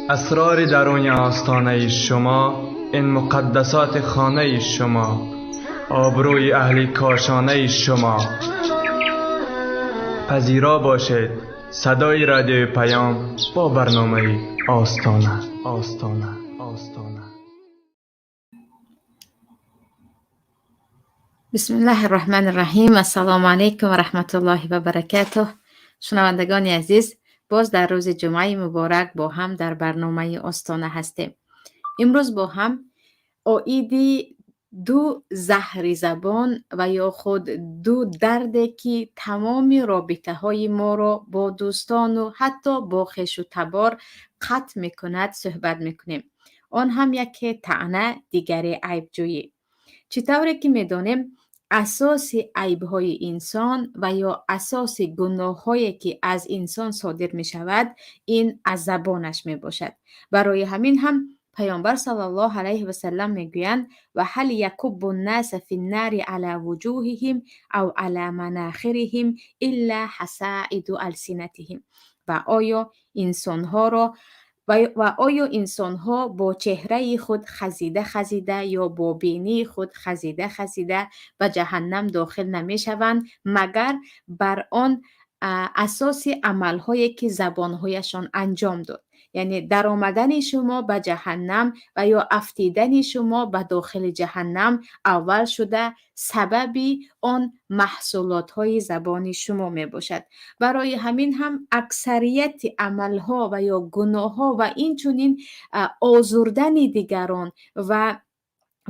Асрори даруни остонаи шумо, ин муқаддасоти хонаи шумо, обрӯи аҳли кошонаи шумо. Пазиро бошед садои радиои Паём бо барномаи Остона, Остона, Остона. Бисмиллаҳи Раҳмани Раҳим. Ассалому алайкум ва раҳматуллоҳи ва баракатуҳ. Шунавандагони азиз, боз дар рӯзи ҷумъаи муборак бо ҳам дар барномаи Остона ҳастем. Имрӯз бо ҳам оиди ду заҳри забон ва ё худ ду дарде, ки тамоми робитаҳои моро бо дӯстону ҳатто бо хешу табор қатъ мекунад, суҳбат мекунем. Он ҳам яке таъна, дигаре айбҷӯӣ. Чӣ тавре ки медонем, асоси айбҳои инсон ва ё асоси гуноҳҳое, ки аз инсон содир мешавад, ин аз забонаш мебошад. Барои ҳамин ҳам Паёмбар саллаллоҳу алайҳи васаллам мегӯянд: ва ҳал якуббу ннаса фи ннари ала вуҷуҳиҳим ав ала манахириҳим илла ҳасаиду алсинатиҳим. Ва оё инсонҳо бо чеҳраи худ хазида хазида ё бо бинии худ хазида хазида ба ҷаҳаннам дохил намешаванд, магар бар он асоси амалҳое, ки забонҳояшон анҷом дод? Яъне даромадани шумо ба ҷаҳаннам ва ё афтидани шумо ба дохили ҷаҳаннам аввал шуда сабаби он маҳсулотҳои забони шумо мебошад. Барои ҳамин ҳам аксарияти амалҳо ва ё гуноҳҳо ва инчунин озурдани дигарон ва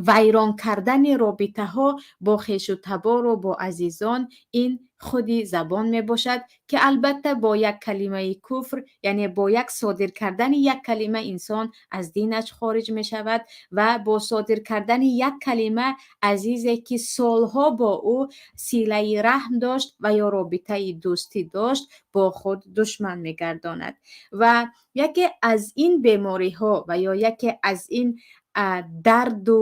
вайрон кардани робитаҳо бо хешу табору бо азизон ин худи забон мебошад, ки албатта бо як калимаи куфр, яъне бо як содир кардани як калима инсон аз динаш хориҷ мешавад ва бо содир кардани як калима азизе, ки солҳо бо ӯ силаи раҳм дошт ва ё робитаи дӯстӣ дошт, бо худ душман мегардонад. Ва яке аз ин бемориҳо ва ё яке аз ин дарду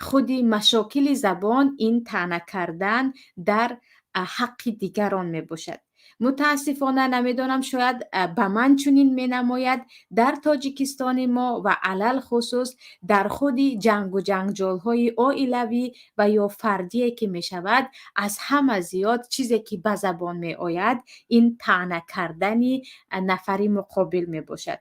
худи машокили забон ин таъна кардан дар ҳаққи дигарон мебошад. Мутаассифона, намедонам, шояд ба ман чунин менамояд, дар Тоҷикистони мо ва алалхусус дар худи ҷангу ҷанҷолҳои оилавӣ ва ё фардие, ки мешавад, аз ҳама зиёд чизе, ки ба забон меояд, ин таъна кардани нафари муқобил мебошад.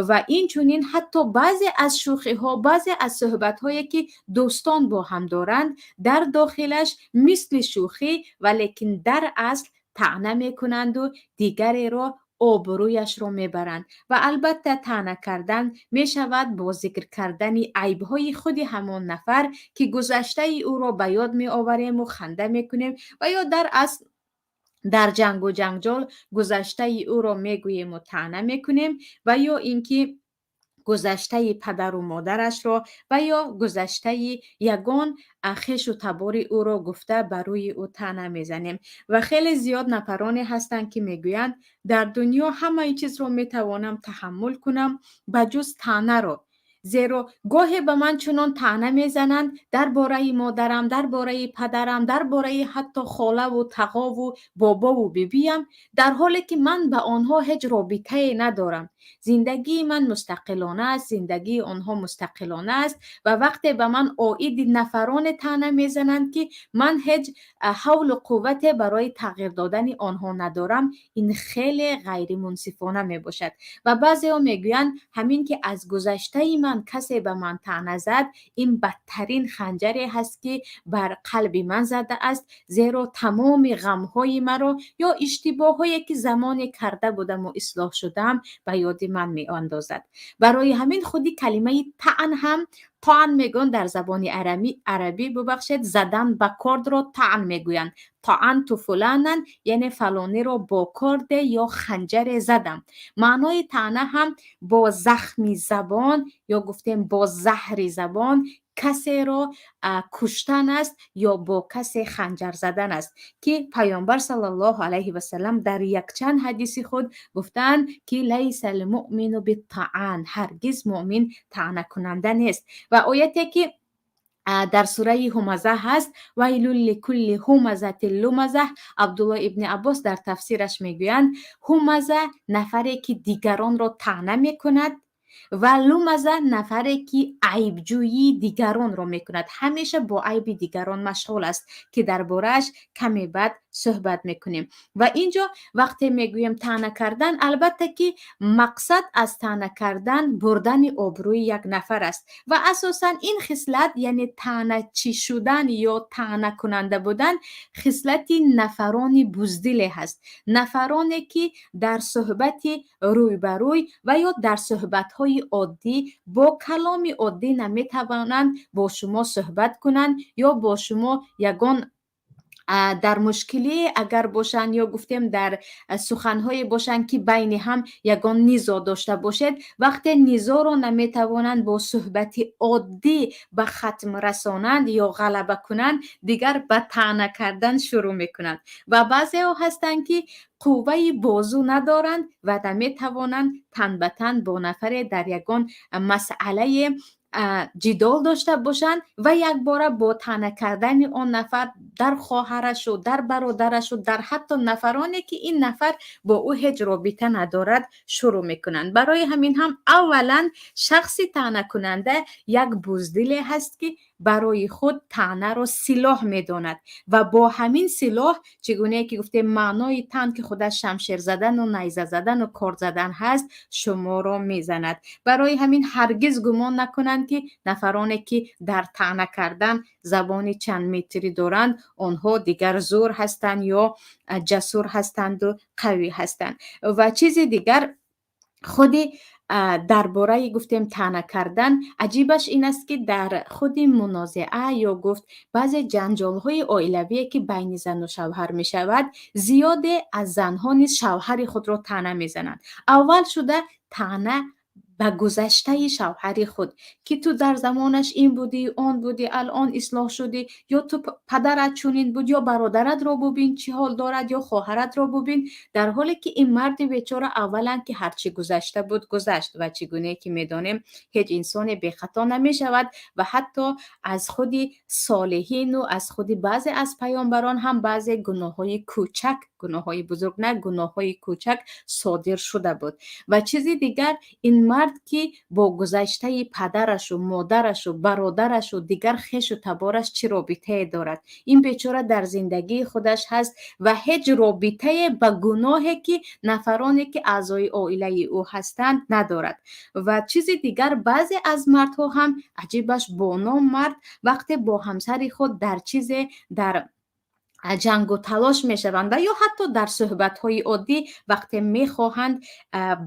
Ва инчунин ҳатто баъзе аз шӯхиҳо, баъзе аз суҳбатҳое, ки дӯстон бо ҳам доранд, дар дохилаш мисли шӯхӣ, валекин дар асл таъна мекунанду дигареро обрӯяшро мебаранд. Ва албатта таъна кардан мешавад бо зикр кардани айбҳои худи ҳамон нафар, ки гузаштаи ӯро ба ёд меоварему ханда мекунем, ва ё дар асл дар ҷангу ҷанҷол гузаштаи ӯро мегӯему таъна мекунем, ва ё ин ки гузаштаи падару модарашро ва ё гузаштаи ягон хешу табори ӯро гуфта ба рӯи ӯ таъна мезанем. Ва хеле зиёд нафароне ҳастанд, ки мегӯянд: дар дунё ҳамаи чизро метавонам таҳаммул кунам, ба ҷуз таънаро, зеро гоҳе ба ман чунон таъна мезананд дар бораи модарам, дар бораи падарам, дар бораи ҳатто холаву тағову бобову бибиям, дар ҳоле ки ман ба онҳо ҳеҷ робитае надорам. Зиндагии ман мустақилона аст, зиндагии онҳо мустақилона аст. Ва вақте ба ман оиди нафароне таъна мезананд, ки ман ҳеҷ ҳавлу қуввате барои тағйир додани онҳо надорам, ин хеле ғайримунсифона мебошад. Ва баъзеҳо мегӯянд: ҳамин ки аз гузаштаи ман касе ба ман таъна зад, ин бадтарин ханҷаре ҳаст, ки бар қалби ман задааст, зеро тамоми ғамҳои маро ё иштибоҳҳое, ки замоне карда будаму ислоҳ шудаам, ба ёди ман меандозад. Барои ҳамин худи калимаи таън ҳам, таън мегӯянд дар забони арабӣ, бубахшед, задан ба кордро таън мегӯянд. Таъанту фуланан, яъне фалониро бо корде ё ханҷаре задам. Маънои таъна ҳам бо захми забон ё гуфтем бо заҳри забон касеро куштан аст ё бо касе ханҷар задан аст, ки Паёмбар саллаллоҳу алайҳи васалам дар якчанд ҳадиси худ гуфтаанд, ки лайса лмуъмину биттаъан, ҳаргиз муъмин таънакунанда нест. Ва ояте, ки дар сураи Ҳумаза ҳаст, вайлун ликулли ҳумазатин лумаза, Абдулло ибни Аббос дар тафсираш мегӯянд: ҳумаза нафаре, ки дигаронро таъна мекунад. Ва лумаза нафаре, ки айбҷӯии дигаронро мекунад, ҳамеша бо айби дигарон машғул аст, ки дар борааш каме баъд суҳбат мекунем. Ва ин ҷо вақте мегӯем таъна кардан, албатта ки мақсад аз таъна кардан бурдани обрӯи як нафар аст. Ва асосан ин хислат, яъне таъначӣ шудан ё таънакунанда будан, хислати нафарони буздиле ҳаст, нафароне, ки дар суҳбати рӯйбарӯй ва ё дар суҳбатҳои оддӣ бо каломи оддӣ наметавонанд бо шумо суҳбат кунанд ё бо шумо ягон дар мушкилие агар бошанд ё гуфтем дар суханҳое бошанд, ки байни ҳам ягон низо дошта бошед, вақте низоро наметавонанд бо суҳбати оддӣ ба хатм расонанд ё ғалаба кунанд, дигар ба таъна кардан шурӯъ мекунанд. Ва баъзеҳо ҳастанд, ки қувваи бозу надоранд ва наметавонанд тан ба тан бо нафаре дар ягон масъалае ҷидол дошта бошанд ва якбора бо таъна кардани он нафар дар хоҳарашу, дар бародарашу, дар ҳатто нафароне, ки ин нафар бо ӯ ҳеҷ робита надорад, шурӯъ мекунанд. Барои ҳамин ҳам аввалан шахси таънакунанда як буздиле ҳаст, ки барои худ таънаро силоҳ медонад ва бо ҳамин силоҳ, чӣ гунае ки гуфтем, маънои таън, ки худаш шамшер задану найза задану корд задан ҳаст, шуморо мезанад. Барои ҳамин ҳаргиз гумон накунанд, ки нафароне, ки дар таъна кардан забони чанд метрӣ доранд, онҳо дигар зӯр ҳастанд ё ҷасур ҳастанду қавӣ ҳастанд. Ва чизи дигар, худи дар бораи гуфтем таъна кардан, аҷибаш ин аст, ки дар худи мунозиа ё гуфт баъзе ҷанҷолҳои оилавие, ки байни зану шавҳар мешавад, зиёде аз занҳо низ шавҳари худро таъна мезананд. Аввал шуда таъна ба гузаштаи шавҳари худ, ки ту дар замонаш ин будӣ, он будӣ, алон ислоҳ шудӣ, ё ту падарат чунин буд, ё бародаратро бубин, чӣ ҳол дорад, ё хоҳаратро бубин, дар ҳоле ки ин марди бечора аввалан ки ҳарчи гузашта буд, гузашт ва чӣ гунае ки медонем, ҳеҷ инсоне бехато намешавад ва ҳатто аз худи солиҳину аз худи баъзе аз паёмбарон ҳам баъзе гуноҳҳои кӯчак, гуноҳҳои бузург на, гуноҳҳои кӯчак содир шуда буд. Ва чизи дигар, ин мард, ки бо гузаштаи падарашу модарашу бародарашу дигар хешу табораш чӣ робитае дорад? Ин бечора дар зиндагии худаш ҳаст ва ҳеҷ робитае ба гуноҳе, ки нафароне, ки аъзои оилаи ӯ ҳастанд, надорад. Ва чизи дигар, баъзе аз мардҳо ҳам, аҷибаш, бо ном мард, вақте бо ҳамсари худ дар чизе дар ҷангу талош мешаванд ва ё ҳатто дар суҳбатҳои оддӣ вақте мехоҳанд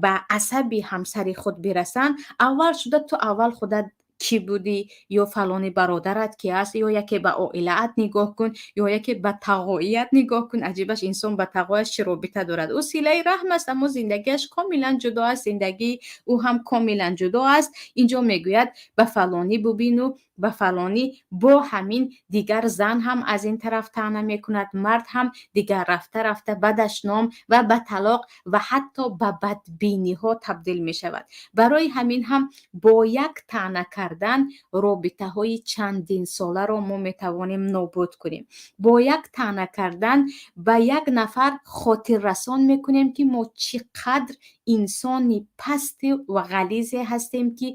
ба асаби ҳамсари худ бирасанд, аввал шуда ту аввал худат кӣ будӣ, ё фалони бародарат ки аст, ё яке ба оилаат нигоҳ кун, ё яке ба тағоият нигоҳ кун. Аҷибаш, инсон ба тағояш чӣ робита дорад? Ӯ силаи раҳм аст, аммо зиндагиаш комилан ҷудо аст, зиндагии ӯ ҳам комилан ҷудо аст. Инҷо мегӯяд, ба фалонӣ бубину ба фалонӣ. Бо ҳамин дигар зан ҳам аз ин тараф таъна мекунад, мард ҳам. Дигар рафта рафта ба дашном ва ба талоқ ва ҳатто ба бадбиниҳо табдил мешавад. Барои ҳамин ҳам бо як таъна кардан робитаҳои чандинсоларо мо метавонем нобуд кунем. Бо як таъна кардан ба як нафар хотиррасон мекунем, ки мо чӣ қадр инсони пасти ва ғализе ҳастем, ки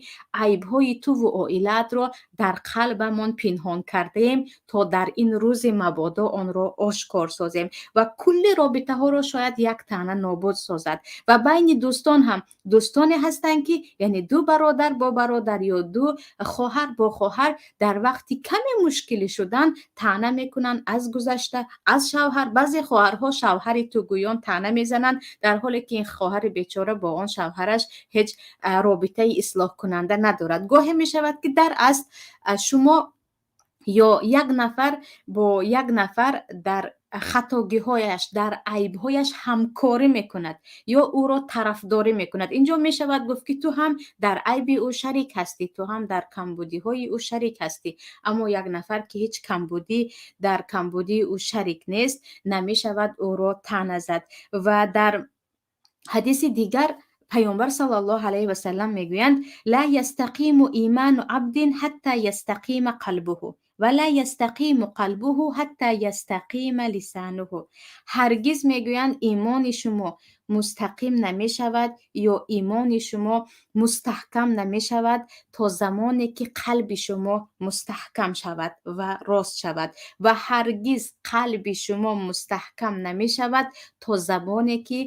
айбҳои туву оилаатро дар қалбамон пинҳон кардаем, то дар ин рӯзи мабодо онро ошкор созем, ва кулли робитаҳоро шояд як таъна нобуд созад. Ва байни дӯстон ҳам дӯстоне ҳастанд, ки яъне ду бародар бо бародар ё ду хоҳар бо хоҳар дар вақти каме мушкилӣ шудан таъна мекунанд аз гузашта, аз шавҳар. Баъзе хоҳарҳо шавҳари тугӯён таъна мезананд, дар ҳоле ки ин хоҳари бечора бо он шавҳараш ҳеҷ робитаи ислоҳкунанда надорад. Гоҳе мешавад, ки дар асл шумо ё як нафар бо як нафар дар хатогиҳояш, дар айбҳояш ҳамкорӣ мекунад ё ӯро тарафдорӣ мекунад. Инҷо мешавад гуфт, ки ту ҳам дар айби ӯ шарик ҳастӣ, ту ҳам дар камбудиҳои ӯ шарик ҳастӣ. Аммо як нафар, ки ҳеҷ камбудӣ дар камбудии ӯ шарик нест, намешавад ӯро таъна зад. Ва дар ҳадиси дигар паёмбар саллаллоҳу алайҳи васаллам мегӯянд: ла ястақиму иману абдин ҳатта ястақима қалбуҳу. ولا يستقيم قلبه حتى يستقيم لسانه. Ҳаргиз, мегӯянд, имони шумо мустақим намешавад ё имони шумо мустаҳкам намешавад, то замоне ки қалби шумо мустаҳкам шавад ва рост шавад, ва ҳаргиз қалби шумо мустаҳкам намешавад, то замоне ки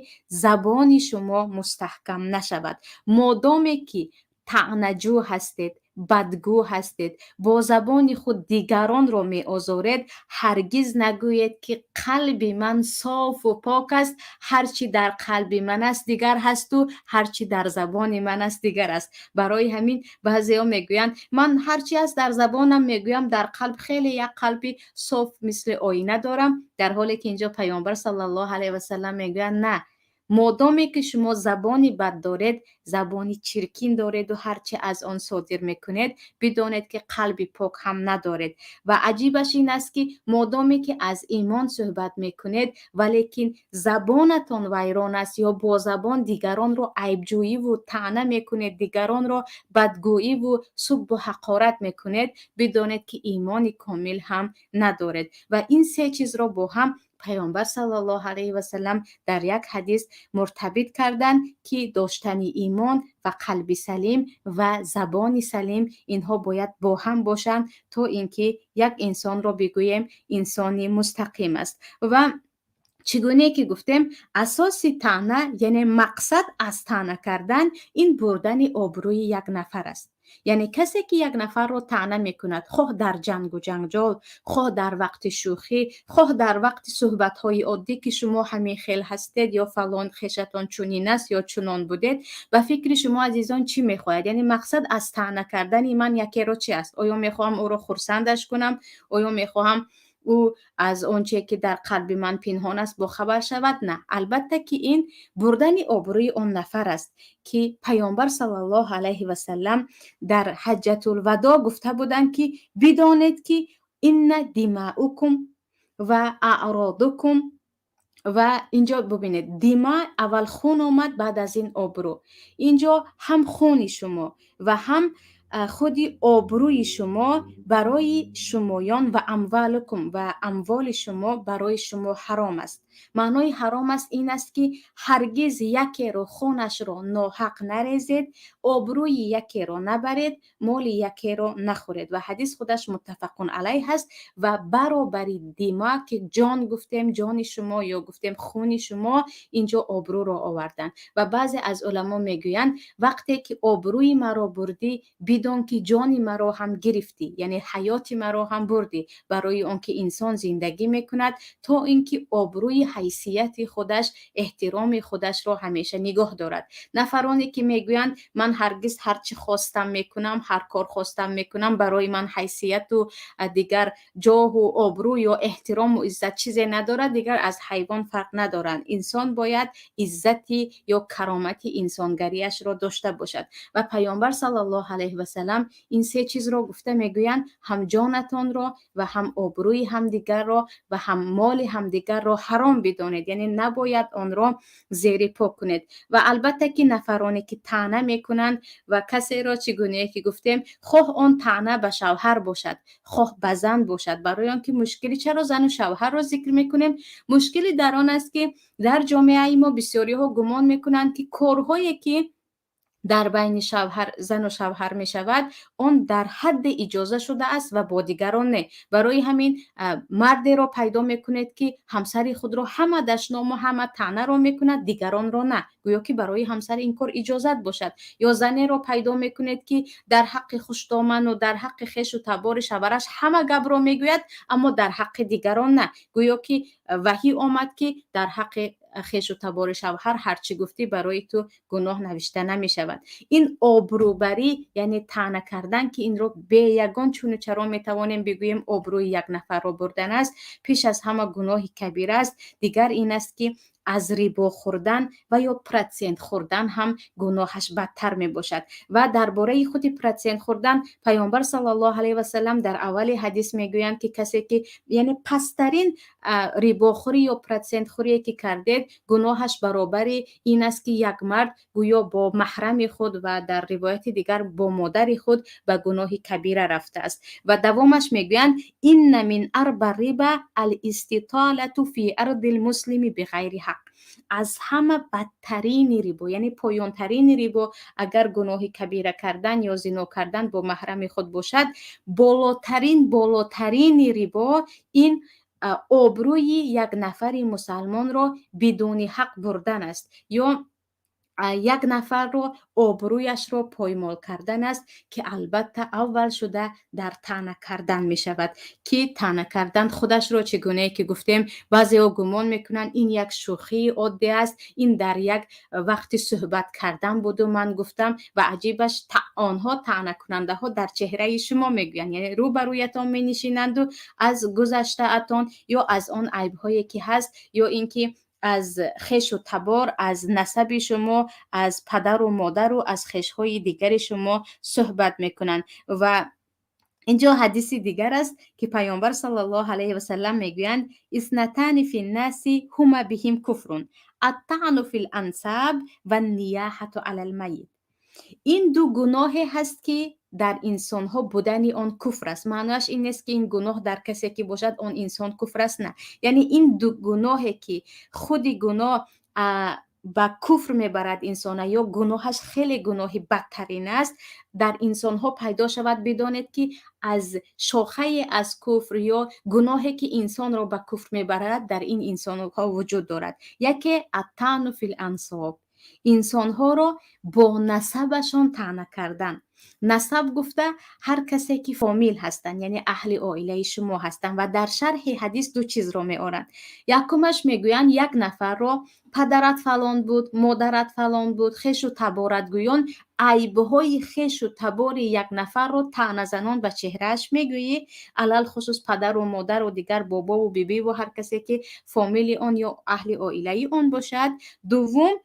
забони шумо мустаҳкам нашавад. Модоме ки таънаҷӯ ҳастед, бадгӯ ҳастед, бо забони худ дигаронро меозоред, ҳаргиз нагӯед, ки қалби ман софу пок аст, ҳарчи дар қалби ман аст, дигар ҳасту ҳарчи дар забони ман аст, дигар аст. Барои ҳамин баъзеҳо мегӯянд: «Ман ҳарчи аст, дар забонам мегӯям, дар қалб хеле як қалби соф, мисли оина дорам», дар ҳоле ки инҷо Паёмбар саллаллоҳу алайҳи васаллам мегӯянд: «На, модоме ки шумо забони бад доред, забони чиркин дореду ҳарчи аз он содир мекунед, бидонед, ки қалби пок ҳам надоред». Ва аҷибаш ин аст, ки модоме ки аз имон суҳбат мекунед, валекин забонатон вайрон аст ё бо забон дигаронро айбҷӯиву таъна мекунед, дигаронро бадгӯиву суббу ҳақорат мекунед, бидонед, ки имони комил ҳам надоред. Ва ин се чизро бо ҳам Паёмбар саллаллоҳу алайҳи васаллам дар як ҳадис муртабит карданд, ки доштани имон ва қалби салим ва забони салим, инҳо бояд бо ҳам бошанд, то ин ки як инсонро бигӯем, инсони мустақим аст. Ва чӣ гуне ки гуфтем, асоси таъна, яъне мақсад аз таъна кардан, ин бурдани обрӯи як нафар аст. Яъне касе ки як нафарро таъна мекунад, хоҳ дар ҷангу ҷанҷол, хоҳ дар вақти шӯхӣ, хоҳ дар вақти суҳбатҳои оддӣ, ки шумо ҳамин хел ҳастед ё фалон хешатон чунин аст ё чунон будед, ба фикри шумо, азизон, чӣ мехоҳад? Яъне мақсад аз таъна кардани ман якеро чӣ аст? Оё мехоҳам ӯро хурсандаш кунам? Оё мехоҳам, ӯ аз он чие ки дар қалби ман пинҳон аст, бохабар шавад? На, албатта ки ин бурдани обрӯи он нафар аст, ки Паёмбар саллаллоҳу алайҳи васаллам дар Ҳаҷҷатулвадо гуфта буданд, ки бидонед, ки إن دماءكم وأعراضكم. Ва инҷо бубинед, دماء, аввал хун омад, баъд аз ин обрӯ. Инҷо ҳам хуни шумо ва ҳам худи обрӯи шумо барои шумоён وأموالكم, ва амволи шумо барои шумо ҳаром аст. Маънои ҳаром аст ин аст, ки ҳаргиз якеро хунашро ноҳақ нарезед, обрӯи якеро набаред, моли якеро нахӯред. Ва ҳадис худаш متفق عليه ҳаст. Ва баробари دماء, ки ҷон гуфтем, ҷони шумо ё гуфтем хуни шумо, инҷо обрӯро оварданд. Ва баъзе аз уламо мегӯянд: вақте ки обрӯи маро бурдӣ, бидон, ки ҷони маро ҳам гирифтӣ, яъне ҳаёти маро ҳам бурдӣ, барои он ки инсон зиндагӣ мекунад, то ин ки обрӯи, ҳайсияти худаш, эҳтироми худашро ҳамеша нигоҳ дорад. Нафароне ки мегӯянд: «Ман ҳаргиз ҳарчи хостам мекунам, ҳар кор хостам мекунам, барои ман ҳайсияту дигар ҷоҳу обрӯ ё эҳтирому иззат чизе надорад», дигар аз ҳайвон фарқ надоранд. Инсон бояд иззати ё каромати инсонгариашро дошта бошад. Ва Паёмбар саллаллоҳу алайҳи васалам ин се чизро гуфта мегӯянд: ҳам ҷонатонро ва ҳам обрӯи ҳамдигарро ва ҳам моли ҳамдигарро ҳаром бидонед, яъне набояд онро зери по кунед. Ва албатта ки нафароне ки таъна мекунанд ва касеро, чӣ гунае ки гуфтем, хоҳ он таъна ба шавҳар бошад, хоҳ ба зан бошад. Барои он ки мушкили, чаро зану шавҳарро зикр мекунем? Мушкили дар он аст, ки дар ҷомеаи мо бисёриҳо гумон мекунанд, ки корҳое ки дар байни шавҳар, зану шавҳар мешавад, он дар ҳадде иҷоза шудааст ва бо дигарон не. Барои ҳамин мардеро пайдо мекунед, ки ҳамсари худро ҳама дашному ҳама таънаро мекунад, дигаронро на, гӯё ки барои ҳамсар ин кор иҷозат бошад. Ё занеро пайдо мекунед, ки дар ҳаққи хуштоману дар ҳаққи хешу табори шавараш ҳама гапро мегӯяд, аммо дар ҳаққи дигарон на, гӯё ки ваҳӣ омад, ки дар ҳаққи хешу табори шавҳар ҳарчӣ гуфтӣ, барои ту гуноҳ навишта намешавад. Ин обрӯбарӣ, яъне таъна кардан, ки инро бе ягон чуну чаро метавонем бигӯем, обрӯи як нафарро бурдан аст, пеш аз ҳама гуноҳи кабира аст. Дигар ин аст, ки Аз рибо хӯрдан ва ё процент хӯрдан ҳам гуноҳаш бадтар мебошад. Ва дар бораи худи процент хӯрдан Паёмбар саллаллоҳу алайҳи васалам дар аввали ҳадис мегӯянд, ки касе ки, яъне пасттарин рибохӯрӣ ё процентхӯрие ки кардед, гуноҳаш баробари ин аст, ки як мард гӯё бо маҳрами худ ва дар ривояти дигар бо модари худ ба гуноҳи кабира рафтааст. Ва давомаш мегӯянд: إن من أربى الربا الاستطالة في عرض المسلم بغير حق. Аз ҳама бадтарини рибо, яъне поёнтарини рибо, агар гуноҳи кабира кардан ё зино кардан бо маҳрами худ бошад, болотарини рибо ин обрӯи як нафари мусалмонро бидуни ҳақ бурдан аст ё як нафарро обрӯяшро поймол кардан аст, ки албатта аввал шуда дар таъна кардан мешавад, ки таъна кардан худашро, чӣ гунае ки гуфтем, баъзеҳо гумон мекунанд, ин як шӯхии оддӣ аст, ин дар як вақти суҳбат кардан буду ман гуфтам. Ва аҷибаш, онҳо, таънакунандаҳо, дар чеҳраи шумо мегӯянд, яъне рӯ ба рӯятон менишинанду аз гузаштаатон ё аз он айбҳое ки ҳаст, ё ин ки аз хешу табор, аз насаби шумо, аз падару модару аз хешҳои дигари шумо суҳбат мекунанд. Ва инҷо ҳадиси дигар аст, ки Паёмбар саллаллоҳу алайҳи васалам мегӯянд: اثنتان في الناس هما بهم كفر، الطعن في الأنساب والنياحة على الميت. Ин ду гуноҳе ҳаст, ки дар инсонҳо будани он куфр аст. Маънояш ин нест, ки ин гуноҳ дар касе ки бошад, он инсон куфр аст, на. Яъне ин ду гуноҳе ки худи гуноҳ ба куфр мебарад инсона ё гуноҳаш хеле гуноҳи бадтарин аст, дар инсонҳо пайдо шавад, бидонед, ки аз шохае аз куфр ё гуноҳе ки инсонро ба куфр мебарад, дар ин инсонҳо вуҷуд дорад. Яке الطعن في الأنساب, инсонҳоро бо насабашон таъна кардан. Насаб гуфта ҳар касе ки фомил ҳастанд, яъне аҳли оилаи шумо ҳастанд. Ва дар шарҳи ҳадис ду чизро меоранд. Якумаш, мегӯянд, як нафарро падарат фалон буд, модарат фалон буд, хешу таборат гӯён, айбҳои хешу табори як нафарро таъназанон ба чеҳрааш мегӯӣ, алалхусус падару модару дигар бобову бибиву ҳар касе ки фомили он ё аҳли оилаи он бошад. Дуввум,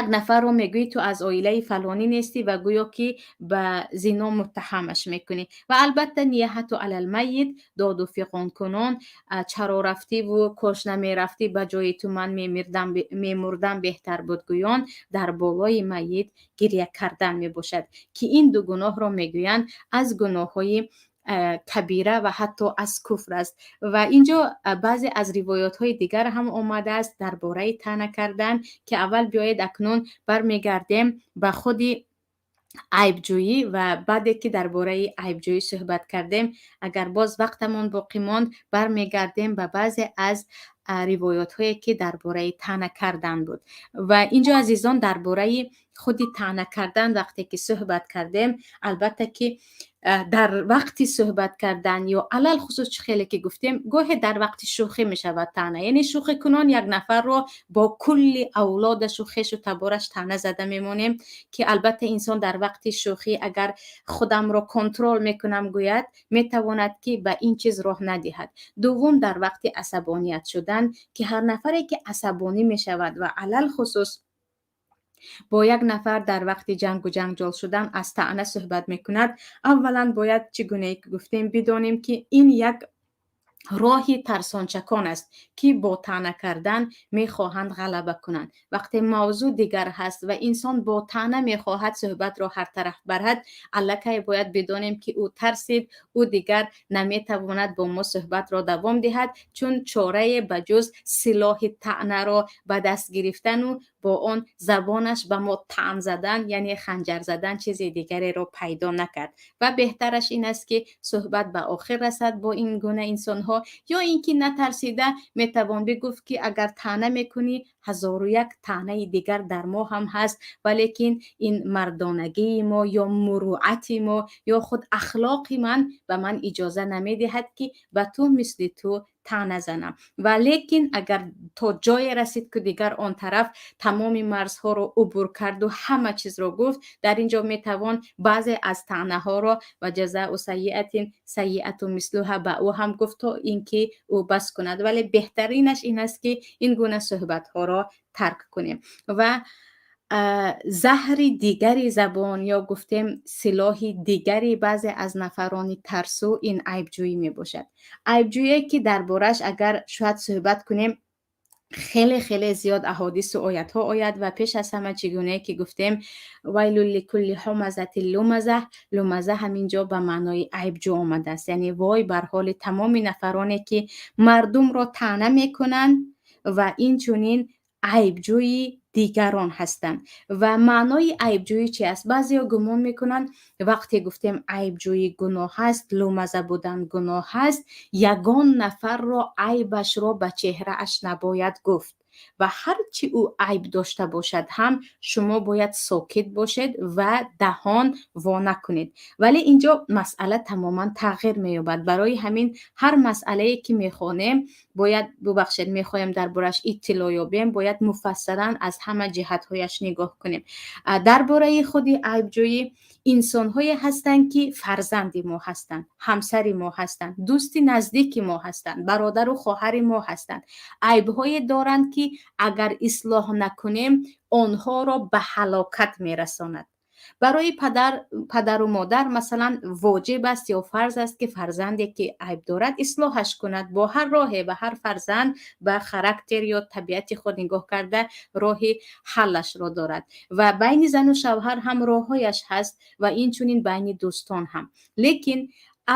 як нафарро мегӯӣ, ту аз оилаи фалонӣ нестӣ, ва гӯё ки ба зино муттаҳамаш мекунӣ. Ва албатта النياحة على الميت, доду фиғонкунон, чаро рафтиву кош намерафтӣ, ба ҷои ту ман мемурдам беҳтар буд гӯён, дар болои майит гиря кардан мебошад, ки ин ду гуноҳро мегӯянд, аз гуноҳҳои кабира ва ҳатто аз куфр аст. Ва инҷо баъзе аз ривоятҳои дигар ҳам омадааст дар бораи таъна кардан, ки аввал биёед, акнун бармегардем ба худи айбҷӯӣ. Ва баъде ки дар бораи айбҷӯӣ суҳбат кардем, агар боз вақтамон боқӣ монд, бармегардем ба баъзе аз ривоятҳое, ки дар бораи таъна кардан буд. Ва инҷо, азизон, дар бораи худи таъна кардан вақте ки суҳбат кардем, албатта ки дар вақти суҳбат кардан ё алалхусус, чӣ хеле ки гуфтем, гоҳе дар вақти шӯхӣ мешавад таъна, яъне шӯхикунон як нафарро бо кулли авлодашу хешу табораш таъна зада мемонем, ки албатта инсон дар вақти шӯхӣ, агар худамро контрол мекунам гӯяд, метавонад ки ба ин чиз роҳ надиҳад. Дуввум, дар вақти асабоният шудан, ки ҳар нафаре ки асабонӣ мешавад ва алалхусус бо як нафар дар вақти ҷангу ҷанҷол шудан аз таъна суҳбат мекунад, аввалан бояд, чӣ гунае ки гуфтем, бидонем, ки ин як роҳи тарсончакон аст, ки бо таъна кардан мехоҳанд ғалаба кунанд. Вақте мавзӯъ дигар ҳаст ва инсон бо таъна мехоҳад суҳбатро ҳартараф барад, аллакай бояд бидонем, ки ӯ тарсид, ӯ дигар наметавонад бо мо суҳбатро давом диҳад, чун чорае ба ҷуз силоҳи таънаро ба даст гирифтану бо он забонаш ба мо таън задан, яъне ханҷар задан, чизи дигареро пайдо накард. Ва беҳтараш ин аст, ки суҳбат ба охир расад бо ин гуна инсонҳо, ё ин ки натарсида метавон бигуфт, ки агар таъна мекунӣ, ҳазору як таънаи дигар дар мо ҳам ҳаст, валекин ин мардонагии мо ё мурӯати мо ё худ ахлоқи ман ба ман иҷоза намедиҳад, ки ба ту мисли ту таъна занам. Ва лекин агар то ҷое расид, ки дигар он тараф тамоми марзҳоро убур карду ҳама чизро гуфт, дар ин ҷо метавон баъзе аз таънаҳоро وجزاء سيئة سيئة مثلها ба ӯ ҳам гуфт, то ин ки ӯ бас кунад. Вале беҳтаринаш ин аст, ки ин гуна суҳбатҳоро тарк кунем. Ва заҳри дигари забон ё гуфтем силоҳи дигари баъзе аз нафарони тарсу ин айбҷӯӣ мебошад. Айбҷӯие, ки дар борааш агар шояд суҳбат кунем, хеле хеле зиёд аҳодису оятҳо ояд. Ва пеш аз ҳама, чӣ гунае ки гуфтем, ويل لكل همزة لمزة, لمزة ҳамин ҷо ба маънои айбҷӯ омадааст, яъне вой бар ҳоли тамоми нафароне, ки мардумро таъна мекунанд ва инчунин айбҷӯи дигарон ҳастанд. Ва маънои айбҷӯӣ чи аст? Баъзеҳо гумон мекунанд, вақте гуфтем айбҷӯӣ гуноҳ аст, لمزة будан гуноҳ аст, ягон нафарро айбашро ба чеҳрааш набояд гуфт ва ҳар чӣ ӯ айб дошта бошад ҳам, шумо бояд сокит бошед ва даҳон во накунед. Вале инҷо масъала тамоман тағйир меёбад. Барои ҳамин ҳар масъалае, ки мехонем, бояд, бубахшед, мехоҳем дар борааш иттилоъ ёбем, бояд муфассалан аз ҳама ҷиҳатҳояш нигоҳ кунем. Дар бораи худи айбҷӯӣ, инсонҳое ҳастанд, ки фарзанди мо ҳастанд, ҳамсари мо ҳастанд, дӯсти наздики мо ҳастанд, бародару хоҳари мо ҳастанд, айбҳое доранд, ки агар ислоҳ накунем, онҳоро ба ҳалокат мерасонад. Барои падару модар, масалан, воҷиб аст ё фарз аст, ки фарзанде, ки айб дорад, ислоҳаш кунад бо ҳар роҳе. Ва ҳар фарзанд ба характер ё табиати худ нигоҳ карда роҳи ҳаллашро дорад. Ва байни зану шавҳар ҳам роҳҳояш ҳаст ва инчунин байни дӯстон ҳам. Лекин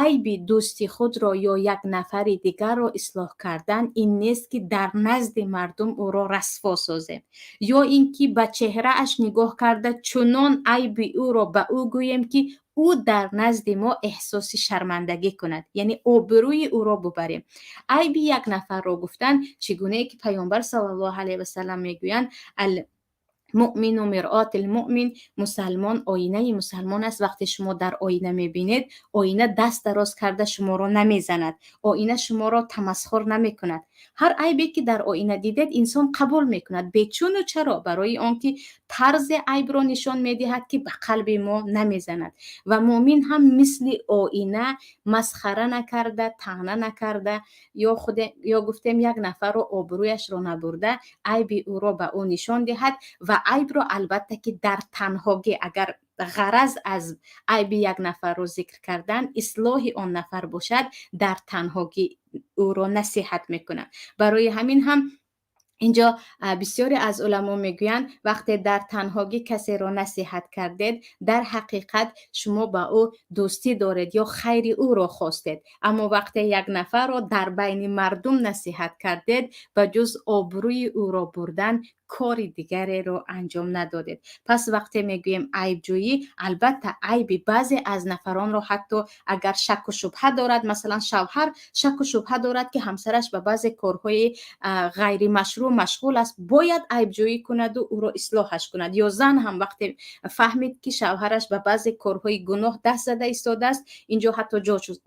айби дӯсти худро ё як нафари дигарро ислоҳ кардан ин нест, ки дар назди мардум ӯро расво созем ё ин ки ба чеҳрааш нигоҳ карда чунон айби ӯро ба ӯ гӯем, ки ӯ дар назди мо эҳсоси шармандагӣ кунад, яъне обрӯи ӯро бубарем. Айби як нафарро гуфтан, чӣ гунае ки Паёмбар саллаллоҳу алайҳи васалам мегӯянд: المؤمن مرآة المؤمن, мусалмон оинаи мусалмон аст. Вақте шумо дар оина мебинед, оина даст дароз карда шуморо намезанад, оина шуморо тамасхур намекунад. Ҳар айбе, ки дар оина дидед, инсон қабул мекунад бечуну чаро, барои он ки тарзи айбро нишон медиҳад, ки ба қалби мо намезанад. Ва муъмин ҳам мисли оина масхара накарда, таъна накарда ё гуфтем як нафарро обрӯяшро набурда, айби ӯро ба ӯ нишон диҳад. Ва айбро албатта, ки дар танҳогӣ, агар ғараз аз айби як нафарро зикр кардан ислоҳи он нафар бошад, дар танҳогӣ ӯро насиҳат мекунад. Барои ҳамин ҳам инҷо бисёре аз уламо мегӯянд, вақте дар танҳогӣ касеро насиҳат кардед, дар ҳақиқат шумо ба ӯ дӯстӣ доред ё хайри ӯро хостед. Аммо вақте як нафарро дар байни мардум насиҳат кардед, ба ҷуз обрӯи ӯро бурдан кори дигареро анҷом надодед. Пас вақте мегӯем айбҷӯӣ, албатта, айби баъзе аз нафаронро, ҳатто агар шакку шубҳа дорад, масалан, шавҳар шакку шубҳа дорад, ки ҳамсараш ба баъзе корҳои ғайримашрӯъ машғул аст, бояд айбҷӯӣ кунаду ӯро ислоҳаш кунад. Ё зан ҳам вақте фаҳмид, ки шавҳараш ба баъзе корҳои гуноҳ даст зада истодааст, инҷо ҳатто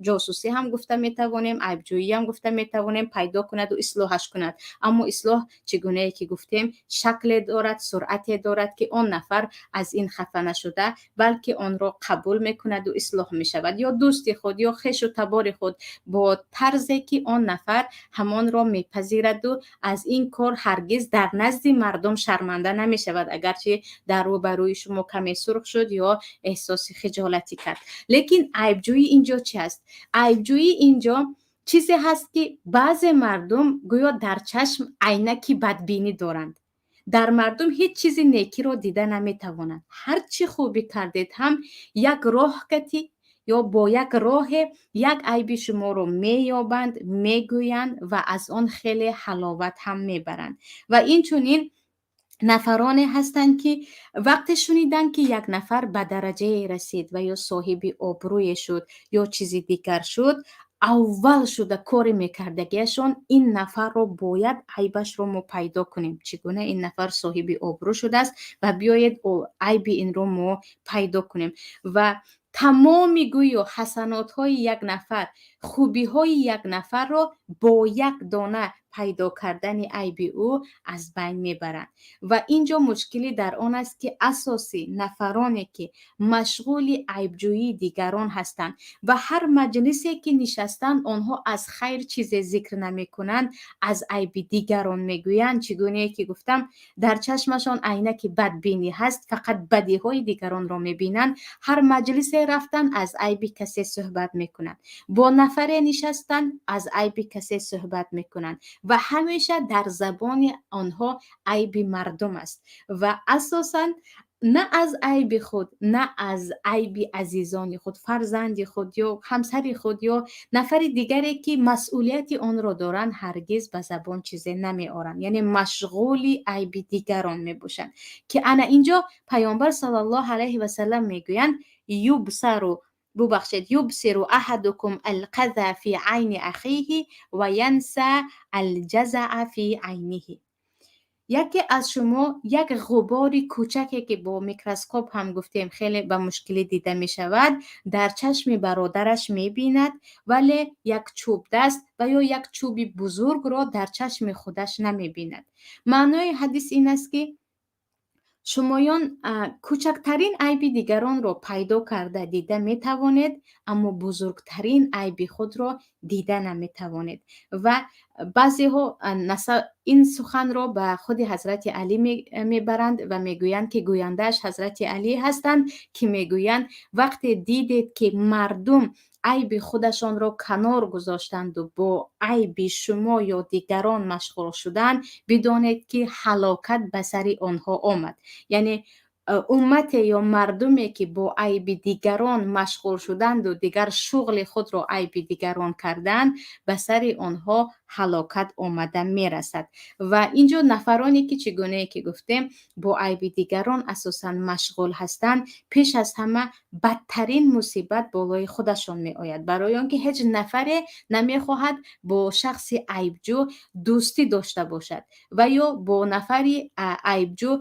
ҷосусӣ ҳам гуфта метавонем, айбҷӯиам гуфта метавонем, пайдо кунаду ислоҳаш кунад. Аммо ислоҳ, чӣ гунае ки гуфтем, шакле дорад, суръате дорад, ки он нафар аз ин хафа нашуда, балки онро қабул мекунаду ислоҳ мешавад. Ё дӯсти худ, ё хешу табори худ, бо тарзе, ки он нафар ҳамонро мепазираду аз ин кор ҳаргиз дар назди мардум шарманда намешавад, агарчи дар рӯбарӯи шумо каме сурх шуд ё эҳсоси хиҷолатӣ кард. Лекин айбҷӯӣ инҷо чи аст? Айбҷӯӣ инҷо чизе ҳаст, ки баъзе мардум гӯё дар чашм айнаки бадбинӣ доранд, дар мардум ҳеҷ чизи некиро дида наметавонанд. Ҳар чӣ хубӣ кардед ҳам, як роҳ кати ё бо як роҳе як айби шуморо меёбанд, мегӯянд ва аз он хеле ҳаловат ҳам мебаранд. Ва инчунин нафароне ҳастанд, ки вақте шуниданд, ки як нафар ба дараҷае расид ва ё соҳиби обрӯе шуд, ё чизи дигар шуд, аввал шуда кори мекардагиашон ин нафарро бояд айбашро мо пайдо кунем, чӣ гуна ин нафар соҳиби обрӯ шудааст ва биёед айби инро мо пайдо кунем. Ва Тамоми гӯё ҳасанотҳои як нафар, хубиҳои як нафарро бо як дона пайдо кардани айби ӯ аз байн мебаранд. Ва ин ҷо мушкилӣ дар он аст, ки асосӣ нафароне, ки машғули айбҷӯии дигарон ҳастанд ва ҳар маҷлисе ки нишастанд, онҳо аз хайр чизе зикр намекунанд, аз айби дигарон мегӯянд. Чӣ гунае ки гуфтам, дар чашмашон айнаки бадбинӣ ҳаст, фақат бадиҳои дигаронро мебинанд. Ҳар маҷлисе рафтанд, аз айби касе суҳбат мекунанд, бо нафаре нишастанд, аз айби касе суҳбат мекунанд ва ҳамеша дар забони онҳо айби мардум аст ва асосан на аз айби худ, на аз айби азизони худ, фарзанди худ ё ҳамсари худ ё нафари дигаре, ки масъулияти онро доранд, ҳаргиз ба забон чизе намеоранд, яъне машғули айби дигарон мебошанд. Ки ана инҷо Паёмбар саллаллоҳу алайҳи васаллам мегӯянд: юбсару, бубахшед, юбсиру аҳадукум алқаза фи айни ахиҳи ва янса алҷазаа фи айниҳи. Яке аз шумо як ғубори кӯчаке, ки бо микроскоп ҳам гуфтем хеле ба мушкилӣ дида мешавад, дар чашми бародараш мебинад, вале як чӯбдаст ва ё як чӯби бузургро дар чашми худаш намебинад. Маънои ҳадис ин аст, ки шумоён кӯчактарин айби дигаронро пайдо карда дида метавонед, аммо бузургтарин айби худро дида наметавонед. Ва баъзеҳо ин суханро ба худи Ҳазрати Алӣ мебаранд ва мегӯянд, ки гӯяндааш Ҳазрати Алӣ ҳастанд, ки мегӯянд: вақте дидед, ки мардум айби худашонро канор гузоштанду бо айби шумо ё дигарон машғул шуданд, бидонед, ки ҳалокат ба сари онҳо омад. Яъне уммате ё мардуме, ки бо айби дигарон машғул шуданду дигар шуғли худро айби дигарон карданд, ба сари онҳо ҳалокат омада мерасад. Ва инҷо нафароне, ки чӣ гунае ки гуфтем, бо айби дигарон асосан машғул ҳастанд, пеш аз ҳама бадтарин мусибат болои худашон меояд, барои он ки ҳеҷ нафаре намехоҳад бо шахси айбҷӯ дӯстӣ дошта бошад ва ё бо нафари айбҷӯ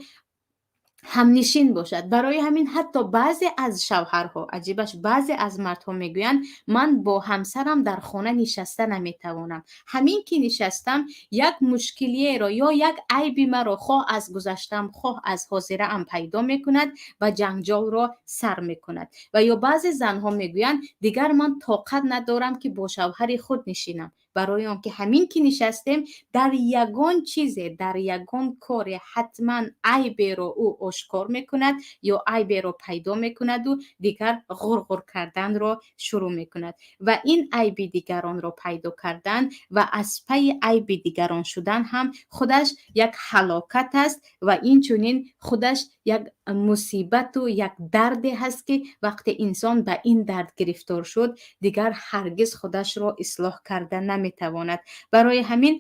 ҳамнишин бошад. Барои ҳамин ҳатто баъзе аз шавҳарҳо, аҷибаш, баъзе аз мардҳо мегӯянд: ман бо ҳамсарам дар хона нишаста наметавонам, ҳамин ки нишастам, як мушкилиеро ё як айби маро, хоҳ аз гузаштаам, хоҳ аз ҳозираам, пайдо мекунад ва ҷанҷолро сар мекунад. Ва ё баъзе занҳо мегӯянд: дигар ман тоқат надорам, ки бо шавҳари худ нишинам, барои он ки ҳамин ки нишастем, дар ягон чизе, дар ягон коре ҳатман айберо ӯ ошкор мекунад ё айберо пайдо мекунаду дигар ғурғур карданро шурӯъ мекунад. Ва ин айби дигаронро пайдо кардан ва аз пайи айби дигарон шудан ҳам худаш як ҳалокат аст ва инчунин худаш як мусибату як дарде ҳаст, ки вақте инсон ба ин дард гирифтор шуд, дигар ҳаргиз худашро ислоҳ карда наметавонад. Барои ҳамин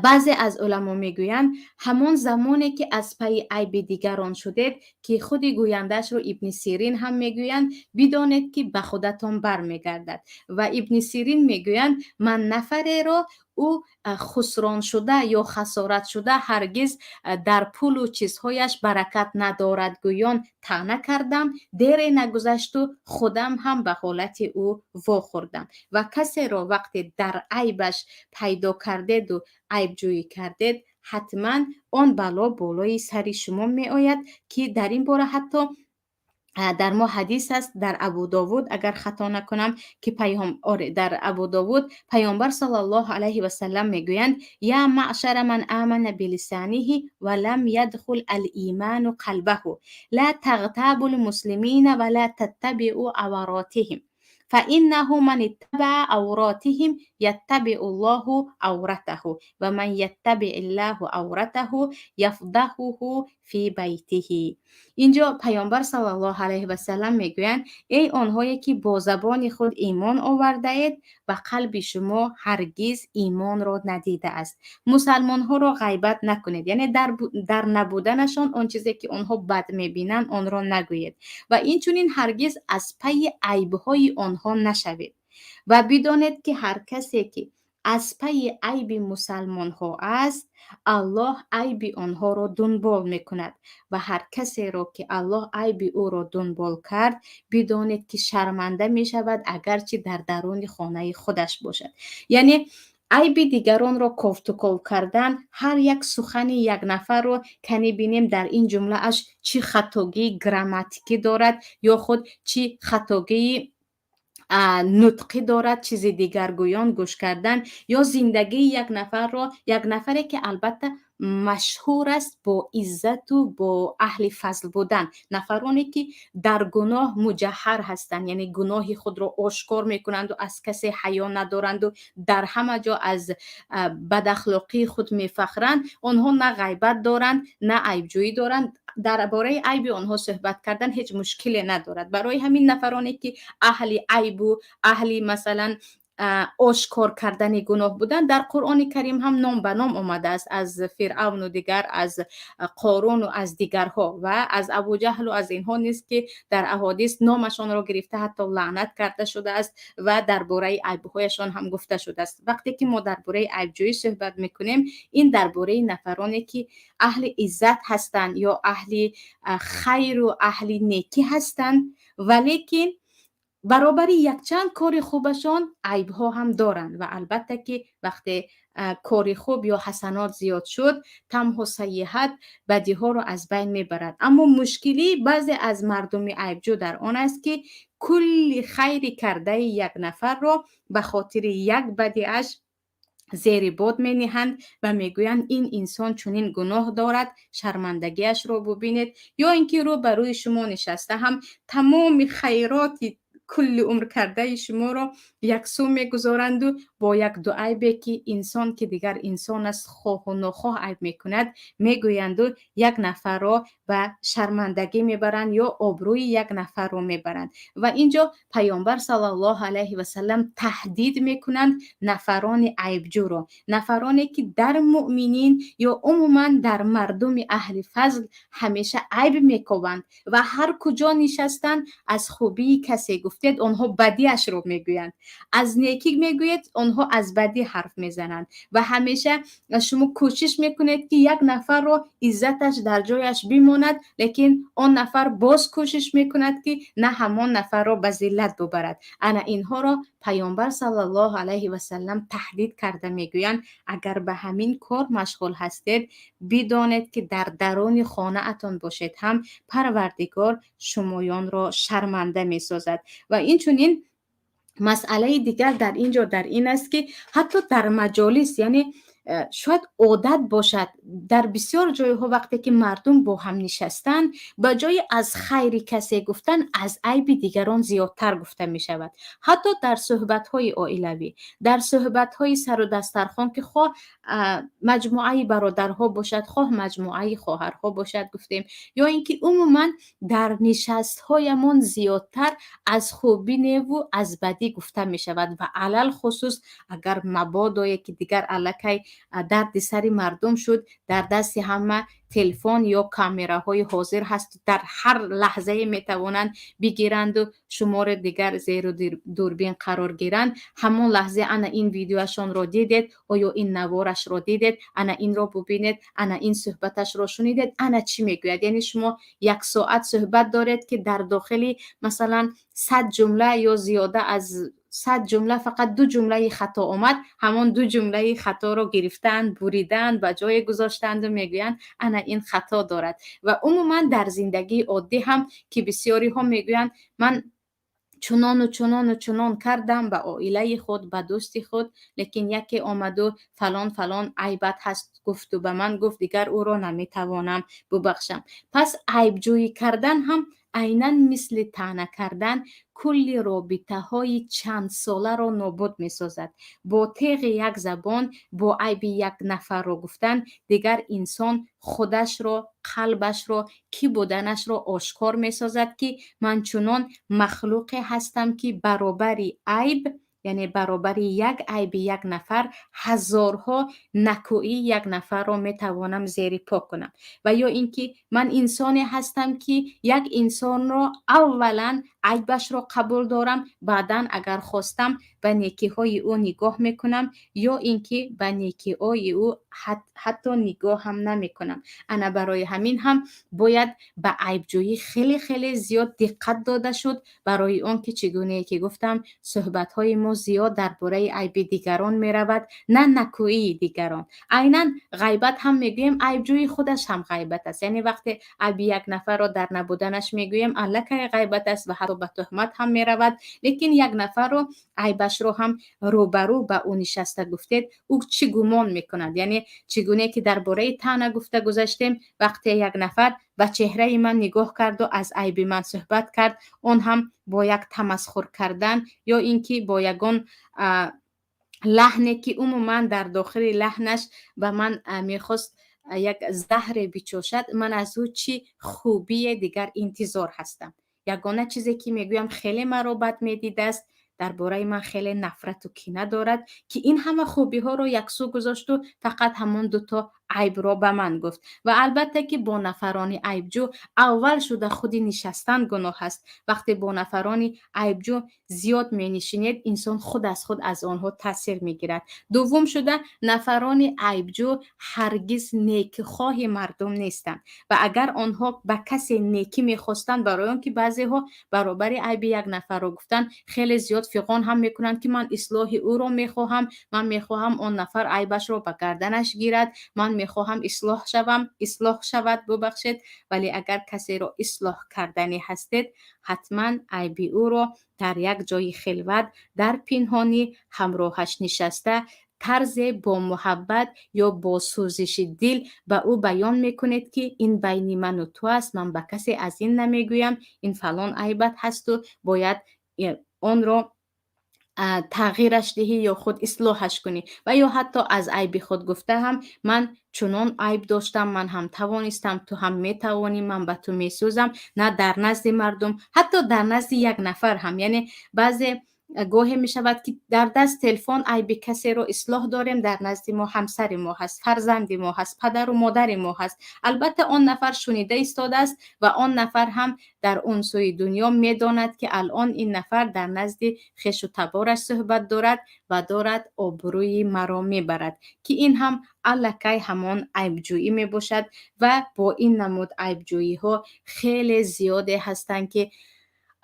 баъзе аз уламо мегӯянд: ҳамон замоне ки аз пайи айби дигарон шудед, ки худи гӯяндаашро Ибни Сирин ҳам мегӯянд, бидонед, ки ба худатон бармегардад. Ва Ибни Сирин мегӯянд: ман нафареро ӯ хусроншуда ё хасоратшуда, ҳаргиз дар пулу чизҳояш баракат надорад гӯён таъна кардам, дере нагузашту худам ҳам ба ҳолати ӯ вохӯрдам. Ва касеро вақте дар айбаш пайдо кардеду айбҷӯӣ кардед, ҳатман он бало болои сари шумо меояд. Ки дар ин бора ҳатто дар мо ҳадис аст, дар Абу Довуд, агар хато накунам, ки оре, дар Абу Довуд Паёмбар саллаллоҳу алайҳи васаллам мегӯянд: я маъшара ман амана билисаниҳи ва лам ядхул алиману қалбаҳу, ла тағтабу лмуслимина ва ла таттабиъу аваротиҳим, фаиннаҳу ман иттабаа авротиҳим яттабиъу ллоҳу авратаҳу, ва ман яттабиъ ллоҳу авратаҳу яфдаҳуҳу фи байтиҳи. Инҷо Паёмбар саллаллоҳу алайҳи васаллам мегӯянд: эй онҳое ки бо забони худ имон овардаед ва қалби шумо ҳаргиз имонро надидааст, мусалмонҳоро ғайбат накунед, яъне дар набуданашон он чизе ки онҳо бад мебинанд, онро нагӯед, ва инчунин ҳаргиз аз пайи айбҳои онҳо нашавед. Ва бидонед, ки ҳар касе ки Аз пайи айби мусалмонҳо аст, Аллоҳ айби онҳоро дунбол мекунад ва ҳар касеро, ки Аллоҳ айби ӯро дунбол кард, бидонед, ки шарманда мешавад, агарчи дар даруни хонаи худаш бошад. Яъне айби дигаронро кофтуков кардан, ҳар як сухани як нафарро кани бинем, дар ин ҷумлааш чӣ хатогии грамматикӣ дорад ё худ чӣ хатогии нутқӣ дорад, чизи дигаргӯён гӯш кардан ё зиндагии як нафарро, як нафаре, ки албатта машҳур аст бо иззату бо аҳли фазл будан, нафароне, ки дар гуноҳ муҷаҳҳар ҳастанд, яъне гуноҳи худро ошкор мекунанду аз касе ҳаё надоранду дар ҳама ҷо аз бадахлоқии худ мефахранд. Онҳо на ғайбат доранд, на айбҷӯӣ доранд. Дар бораи айби онҳо суҳбат кардан ҳеҷ мушкиле надорад. Барои ҳамин нафароне, ки аҳли айбу аҳли, масалан, ошкор кардани гуноҳ буданд, дар Қуръони Карим ҳам ном ба ном омадааст, аз Фиръавну дигар, аз Қоруну аз дигарҳо ва аз Абуҷаҳлу аз инҳо низ, ки дар аҳодис номашонро гирифта, ҳатто лаънат карда шудааст ва дар бораи айбҳояшон ҳам гуфта шудааст. Вақте ки мо дар бораи айбҷӯӣ суҳбат мекунем, ин дар бораи нафароне, ки аҳли иззат ҳастанд ё аҳли хайру аҳли некӣ ҳастанд, валекин баробари якчанд кори хубашон айбҳо ҳам доранд. Ва албатта, ки вақте кори хуб ё ҳасанот зиёд шуд, тамҳу сайиҳат, бадиҳоро аз байн мебарад. Аммо мушкилии баъзе аз мардуми айбҷӯ дар он аст, ки кулли хайри кардаи як нафарро ба хотири як бадиаш зери бод мениҳанд ва мегӯянд: «Ин инсон чунин гуноҳ дорад, шармандагиашро бубинед». Ё ин ки рӯ ба рӯи шумо нишаста ҳам тамоми хайроти кулли умр кардаи шуморо яксӯ мегузоранду бо як ду айбе, ки инсон, ки дигар инсон аст, хоҳу нохоҳ айб мекунад, мегӯянду як нафарро ба шармандагӣ мебаранд ё обрӯи як нафарро мебаранд. Ва инҷо Паёмбар саллаллоҳу алайҳи васалам таҳдид мекунанд нафарони айбҷӯро, нафароне, ки дар муъминин ё умуман дар мардуми аҳли фазл ҳамеша айб мекобанд ва ҳар куҷо нишастанд, аз хубии касе гуфтед, онҳо бадиашро мегӯянд, аз некӣ мегӯед, онҳо аз бадӣ ҳарф мезананд. Ва ҳамеша шумо кӯшиш мекунед, ки як нафарро иззаташ дар ҷояш бимонад, лекин он нафар боз кӯшиш мекунад, ки на ҳамон нафарро ба зиллат бубарад. Ана инҳоро Паёмбар саллаллоҳу алайҳи васалам таҳдид карда мегӯянд: агар ба ҳамин кор машғул ҳастед, бидонед, ки дар даруни хонаатон бошед ҳам, Парвардигор шумоёнро шарманда месозад. Ва инчунин масъалаи дигар дар ин ҷо дар ин аст, ки ҳатто дар маҷолис, яъне шояд одат бошад, дар бисёр ҷойҳо вақте ки мардум бо ҳам нишастанд, ба ҷои аз хайри касе гуфтан, аз айби дигарон зиёдтар гуфта мешавад. Ҳатто дар суҳбатҳои оилавӣ, дар суҳбатҳои сару дастархон, ки хоҳ маҷмӯаи бародарҳо бошад, хоҳ маҷмӯаи хоҳарҳо бошад, гуфтем, ё ин ки умуман дар нишастҳоямон зиёдтар аз хубӣ неву аз бадӣ гуфта мешавад. Ва алалхусус агар мабодое, ки дигар аллакай дарди сари мардум шуд, дар дасти ҳама телефон ё камераҳои ҳозир ҳаст, дар ҳар лаҳзае метавонанд бигиранду шуморо дигар зеру дурбин қарор гиранд. Ҳамон лаҳзе: «Ана ин видеоашонро дидед? Оё ин наворашро дидед? Ана инро бубинед, ана ин суҳбаташро шунидед, ана чӣ мегӯяд?» Яъне шумо як соат суҳбат доред, ки дар дохили, масалан, 100 ҷумла ё зиёда аз 100 ҷумла фақат ду ҷумлаи хато омад. Ҳамон ду ҷумлаи хаторо гирифтаанд, буридаанд, ба ҷое гузоштаанду мегӯянд: «Ана ин хато дорад». Ва умуман дар зиндагии оддӣ ҳам, ки бисёриҳо мегӯянд: «Ман чунону чунону чунон кардам ба оилаи худ, ба дӯсти худ, лекин яке омаду фалон фалон айбат ҳаст гуфту ба ман гуфт, дигар ӯро наметавонам бубахшам». Пас айбҷӯӣ кардан ҳам айнан мисли таъна кардан кулли робитаҳои чандсоларо нобуд месозад. Бо теғи як забон, бо айби як нафарро гуфтан, дигар инсон худашро, қалбашро, кӣ буданашро ошкор месозад, ки ман чунон махлуқе ҳастам, ки баробари айб, яъне баробари як айби як нафар, ҳазорҳо накӯии як нафарро метавонам зери по кунам. Ва ё ин ки ман инсоне ҳастам, ки як инсонро аввалан Айбашро қабул дорам, баъдан агар хостам, ба некиҳои ӯ нигоҳ мекунам ё ин ки ба некиҳои ӯ ҳатто нигоҳ ҳам намекунам. Ана барои ҳамин ҳам бояд ба айбҷӯӣ хеле хеле зиёд диққат дода шуд, барои он ки, чӣ гунае ки гуфтам, суҳбатҳои мо зиёд дар бораи айби дигарон меравад, на накӯии дигарон. Айнан ғайбат ҳам мегӯем, айбҷӯӣ худаш ҳам ғайбат аст. Яъне вақте айби як нафарро дар набуданаш мегӯем, аллакай ғайбат аст ва ҳатто ба туҳмат ҳам меравад. Лекин як нафарро айбашро ҳам рӯбарӯ ба ӯ нишаста гуфтед, ӯ чӣ гумон мекунад? Яъне чӣ гуне ки дар бораи таъна гуфта гузаштем, вақте як нафар ба чеҳраи ман нигоҳ карду аз айби ман суҳбат кард, он ҳам бо як тамасхур кардан ё ин ки бо ягон лаҳне, ки умуман дар дохили лаҳнаш ба ман мехост як заҳре бичошад, ман аз ӯ чӣ хубие дигар интизор ҳастам? Ягона чизе ки мегӯям, хеле маро бад медидааст, дар бораи ман хеле нафрату кина дорад, ки ин ҳама хубиҳоро яксӯ гузошту фақат ҳамон дуто айбро ба ман гуфт. Ва албатта ки бо нафарони айбҷӯ аввал шуда худи нишастан гуноҳ аст. Вақте бо нафарони айбҷӯ зиёд менишинед, инсон худ аз худ аз онҳо таъсир мегирад. Дуввум шуда, нафарони айбҷӯ ҳаргиз некихоҳи мардум нестанд ва агар онҳо ба касе некӣ мехостанд, барои он ки баъзеҳо баробари айби як нафарро гуфтан хеле зиёд фиғон ҳам мекунанд, ки ман ислоҳи ӯро мехоҳам, ман мехоҳам он нафар айбашро ба гарданаш гирад, ман мехоҳам ислоҳ шавам, ислоҳ шавад, бубахшед. Вале агар касеро ислоҳ карданӣ ҳастед, ҳатман айби ӯро дар як ҷои хилват, дар пинҳонӣ, ҳамроҳаш нишаста, тарзе бо муҳаббат ё бо сӯзиши дил ба ӯ баён мекунед, ки ин байни ману ту аст, ман ба касе аз ин намегӯям, ин фалон айбат ҳасту бояд онро тағйираш диҳӣ ё худ ислоҳаш кунӣ. Ва ё ҳатто аз айби худ гуфта ҳам: ман чунон айб доштам, ман ҳам тавонистам, ту ҳам метавонӣ, ман ба ту месӯзам. На дар назди мардум, ҳатто дар назди як нафар ҳам. Яъне баъзе гоҳе мешавад, ки дар даст телефон айби касеро ислоҳ дорем, дар назди мо ҳамсари мо ҳаст, фарзанди мо ҳаст, падару модари мо ҳаст. Албатта, он нафар шунида истодааст ва он нафар ҳам дар он сӯи дунё медонад, ки алон ин нафар дар назди хешу табораш суҳбат дорад ва дорад обрӯи маро мебарад, ки ин ҳам аллакай ҳамон айбҷӯӣ мебошад. Ва бо ин намуд айбҷӯиҳо хеле зиёде ҳастанд, ки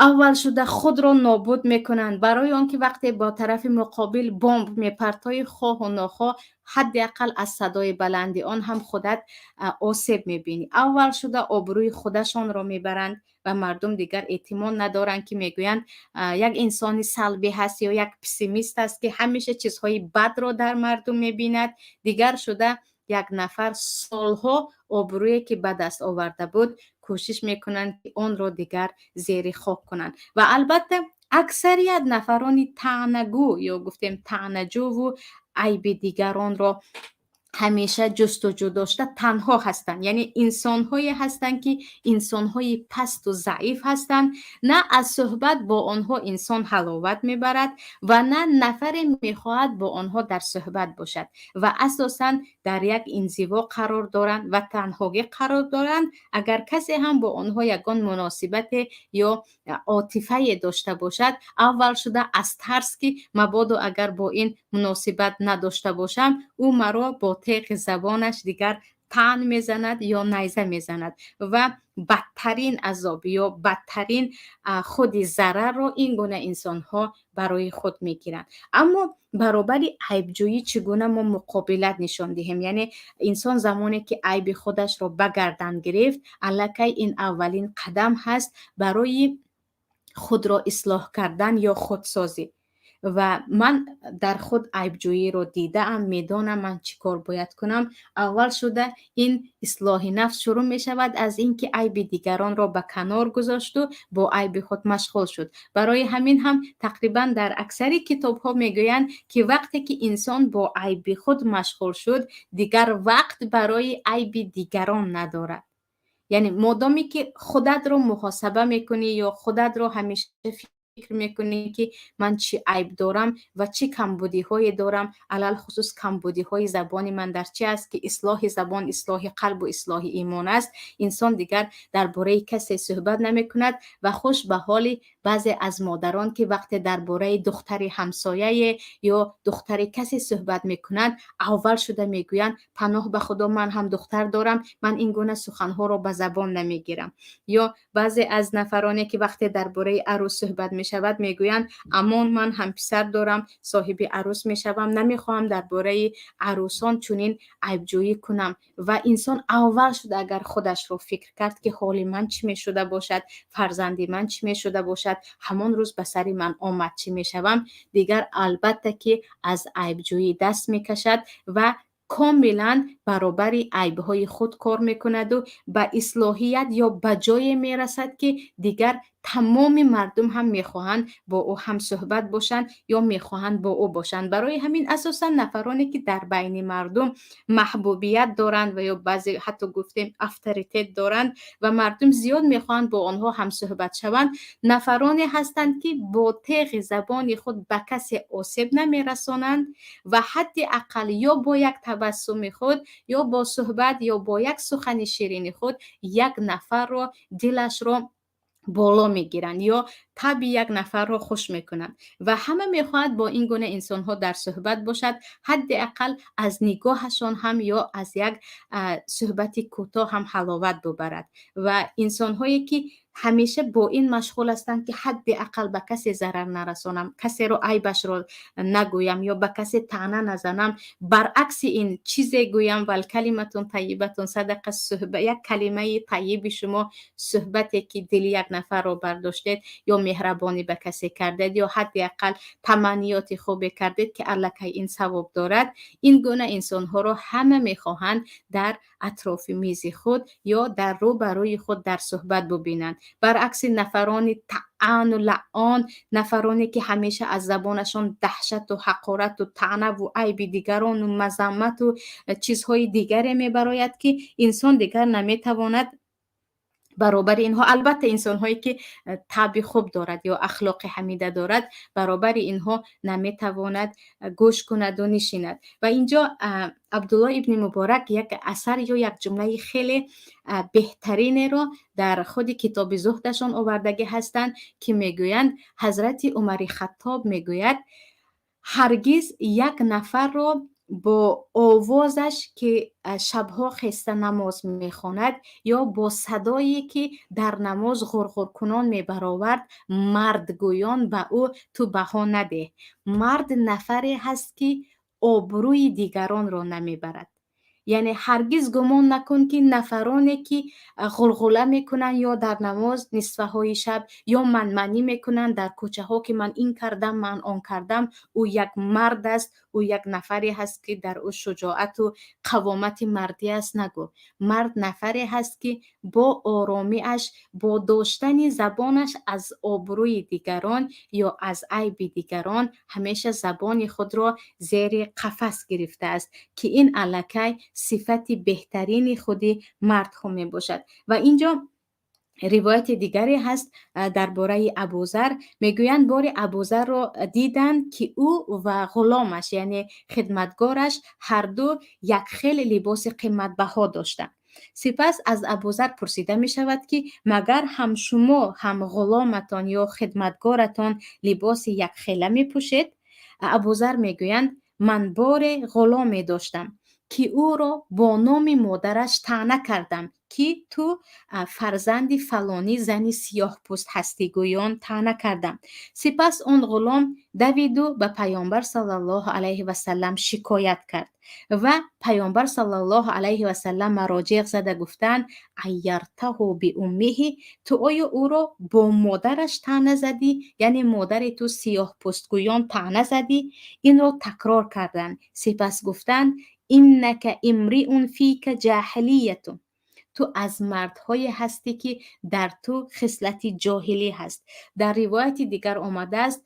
аввал шуда худро нобуд мекунанд, барои он ки вақте бо тарафи муқобил бомб мепартоӣ, хоҳу нохоҳ ҳадди ақал аз садои баланди он ҳам худат осеб мебинӣ. Аввал шуда обрӯи худашонро мебаранд ва мардум дигар эътимод надоранд, ки мегӯянд, як инсони салбӣ ҳаст ё як пессимист аст, ки ҳамеша чизҳои бадро дар мардум мебинад. Дигар шуда, як нафар солҳо обрӯе ки ба даст оварда буд, кӯшиш мекунанд, ки онро дигар зери хок кунанд. Ва албатта, аксарият нафарони таънагӯ ё гуфтем таънаҷӯву айби дигаронро ҳамеша ҷустуҷӯ дошта танҳо ҳастанд. Яъне инсонҳое ҳастанд, ки инсонҳои пасту заиф ҳастанд. На аз суҳбат бо онҳо инсон ҳаловат мебарад ва на нафаре мехоҳад бо онҳо дар суҳбат бошад ва асосан дар як инзиво қарор доранд ва танҳогӣ қарор доранд. Агар касе ҳам бо онҳо ягон муносибате ё отифае дошта бошад, аввал шуда аз тарс, ки мабодо агар бо ин муносибат надошта бошам, ӯ маро бо теғи забонаш дигар таън мезанад ё найза мезанад. Ва бадтарин азоб ё бадтарин худи зарарро ин гуна инсонҳо барои худ мегиранд. Аммо баробари айбҷӯӣ чӣ гуна мо муқобилат нишон диҳем? Яъне инсон замоне ки айби худашро ба гардан гирифт, аллакай ин аввалин қадам ҳаст барои худро ислоҳ кардан ё худсозӣ. Ва ман дар худ айбҷӯиро дидаам, медонам ман чӣ кор бояд кунам. Аввал шуда ин ислоҳи нафс шурӯъ мешавад аз ин ки айби дигаронро ба канор гузошту бо айби худ машғул шуд. Барои ҳамин ҳам тақрибан дар аксари китобҳо мегӯянд, ки вақте ки инсон бо айби худ машғул шуд, дигар вақт барои айби дигарон надорад. Яъне модоме ки худатро муҳосаба мекунӣ ё худатро ҳамеша Фикр мекунӣ, ки ман чӣ айб дорам ва чӣ камбудиҳое дорам, алалхусус камбудиҳои забони ман дар чи аст, ки ислоҳи забон ислоҳи қалбу ислоҳи имон аст. Инсон дигар дар бораи касе суҳбат намекунад. Ва хуш ба ҳоли баъзе аз модарон, ки вақте дар бораи духтари ҳамсояе ё духтари касе суҳбат мекунанд, аввал шуда мегӯянд: «Паноҳ ба Худо, ман ҳам духтар дорам, ман ин гуна суханҳоро ба забон намегирам». Ё баъзе аз нафароне, ки вақте дар бораи арӯс суҳбат мешавад, мегӯянд: «Амон, ман ҳам писар дорам, соҳиби арӯс мешавам, намехоҳам дар бораи арӯсон чунин айбҷӯӣ кунам». Ва инсон аввал шуда агар худашро фикр кард, ки ҳоли ман чӣ мешуда бошад, фарзанди ман чӣ мешуда бошад, ҳамон рӯз ба сари ман омад, чӣ мешавам, дигар албатта ки аз айбҷӯӣ даст мекашад ва комилан баробари айбҳои худ кор мекунаду ба ислоҳият ё ба ҷое мерасад, ки дигар тамоми мардум ҳам мехоҳанд бо ӯ ҳамсӯҳбат бошанд ё мехоҳанд бо ӯ бошанд. Барои ҳамин асосан нафароне, ки дар байни мардум маҳбубият доранд ва ё баъзе ҳатто гуфтем авторитет доранд ва мардум зиёд мехоҳанд бо онҳо ҳамсӯҳбат шаванд, нафароне ҳастанд, ки бо теғи забони худ ба касе осеб намерасонанд ва ҳадди ақал ё бо як табассуми худ, ё бо суҳбат, ё бо як сухани ширини худ як нафарро дилашро боло мегиранд ё таби як нафарро хуш мекунанд. Ва ҳама мехоҳад бо ин гуна инсонҳо дар суҳбат бошад, ҳадди ақал аз нигоҳашон ҳам ё аз як суҳбати кӯтоҳ ҳам ҳаловат бубарад. Ва инсонҳое, ки ҳамеша бо ин машғул ҳастанд, ки ҳадди ақал ба касе зарар нарасонам, касеро айбашро нагӯям ё ба касе таъна назанам, баръакси ин чизе гӯям. Валкалиматун тайибатун садақа, як калимаи тайиби шумо, суҳбате ки дили як нафарро бардоштед ё меҳрабонӣ ба касе кардед ё ҳадди ақал таманниёти хубе кардед, ки аллакай ин савоб дорад. Ин гуна инсонҳоро ҳама мехоҳанд дар атрофи мизи худ ё дар рӯ ба рӯи худ дар суҳбат бубинанд. Баръакси нафарони таъану лаъон, нафароне, ки ҳамеша аз забонашон даҳшату ҳақорату таънаву айби дигарону мазаммату чизҳои дигаре мебарояд, ки инсон дигар наметавонад баробари инҳо, албатта инсонҳое, ки таби хуб дорад ё ахлоқи ҳамида дорад, баробари инҳо наметавонад гӯш кунаду нишинад. Ва инҷо Абдулло ибни Муборак як асар ё як ҷумлаи хеле беҳтаринеро дар худи китоби зуҳдашон овардагӣ ҳастанд, ки мегӯянд: Ҳазрати Умари Хаттоб мегӯяд: «Ҳаргиз як нафарро бо овозаш, ки шабҳо хеста намоз мехонад, ё бо садое, ки дар намоз ғурғуркунон мебаровард, мардгӯён ба ӯ ту баҳо надеҳ. Мард нафаре ҳаст, ки обрӯи дигаронро намебарад». Яъне ҳаргиз гумон накун, ки нафароне, ки ғулғула мекунанд ё дар намоз нисфаҳои шаб ё манманӣ мекунанд дар кӯчаҳо, ки ман ин кардам, ман он кардам, ӯ як мард аст, ӯ як нафаре ҳаст, ки дар ӯ шуҷоату қавомати мардӣ аст, нагӯ. Мард нафаре ҳаст, ки бо оромиаш, бо доштани забонаш аз обрӯи дигарон ё аз айби дигарон ҳамеша забони худро зери қафас гирифтааст, ки ин аллакай сифати беҳтарини худи мардҳо мебошад. Ва инҷо ривояти дигаре ҳаст дар бораи Абузар. Мегӯянд, бори Абузарро диданд, ки ӯ ва ғуломаш, яъне хидматгораш, ҳарду якхел либоси қиматбаҳо доштанд. Сипас аз Абузар пурсида мешавад, ки магар ҳам шумо, ҳам ғуломатон ё хидматгоратон либоси якхела мепӯшед? Абузар мегӯянд: «Ман боре ғуломе доштам, ки ӯро бо номи модараш таъна кардам, ки ту фарзанди фалонӣ зани сиёҳпӯст ҳастӣ гӯён таъна кардам. Сипас он ғулом давиду ба Паёмбар саллаллоҳу алайҳи васаллам шикоят кард ва Паёмбар саллаллоҳу алайҳи васаллам маро ҷеғ зада гуфтанд: „Айяртаҳу биуммиҳи, ту оё ӯро бо модараш таъна задӣ, яъне модари ту сиёҳпӯстгӯён таъна задӣ?“ Инро такрор карданд. Сипас гуфтанд: „Иннака имриун фика ҷоҳилиятун, ту аз мардҳое ҳастӣ, ки дар ту хислати ҷоҳилӣ ҳаст». Дар ривояти дигар омадааст.